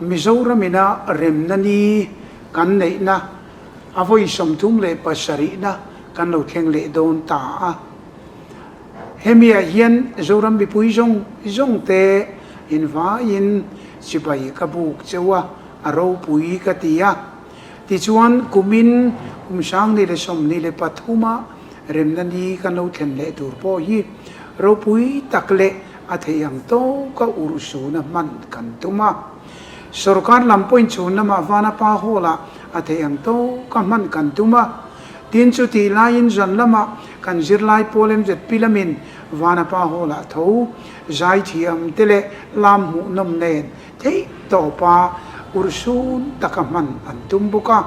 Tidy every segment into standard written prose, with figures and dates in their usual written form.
Mizoram ina remna ni kan neihna a vawi 37na kan lo thleng leh dawn ta a. Hemiah hian Zoram mipui zawng zawng te invaiin chibai ka buk cheu a, a ropui ka ti a. Tichuan kumin kum 2023 ah remna ni kan lo thlen leh tur pawh hi ropui tak leh a theih ang tawka urhsuna hman kan tum a. Sorkar lam pawhin chhun lamah Vanapa Hall ah a theih ang tawka hman kan tum a. Tin chutih laiin zan lamah kan zirlai pawl MZP lamin Vanapa Hall ah tho zaithiam te leh lam hmuhnawm nen Theih tawpa urhsun taka hman an tum bawk a,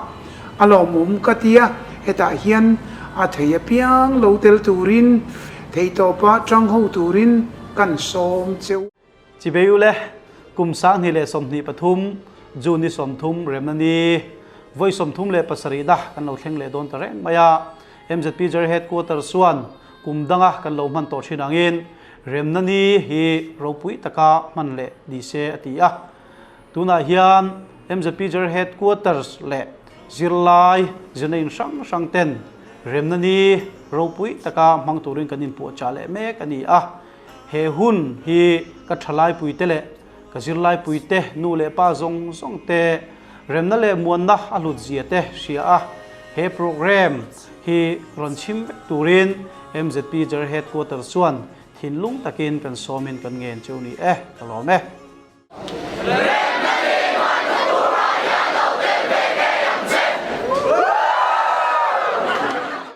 a lawmawm ka ti a, hetah hian a thei apiang lo tel turin, theih tawpa tang ho turin kan sawm cheu. Chibei ule, kum 2023, June ni 30 remna ni, vawi 37 na kan lo thleng leh dawn ta reng mai a, MZP Jari Headquarters chuan kum danga kan lo hman tawh thin angin Remna ni hi ropui taka hman leh ni se a ti a. Tunah hian MZP Jari Headquarters leh zirlai zirna in hrang hrang ten Remna ni ropui taka hmang turin kan inpuahchah leh mek a ni a. He hun hi ka thalaipuite leh ka zirlaipuite nu leh pa zawng zawng te remna leh muanna a hlut zia te hria a, he programme hi rawn chhim vek turin MZP Jari Headquarters chuan thinlung takin kan sawmin kan ngen cheu ni e, ka lawm e.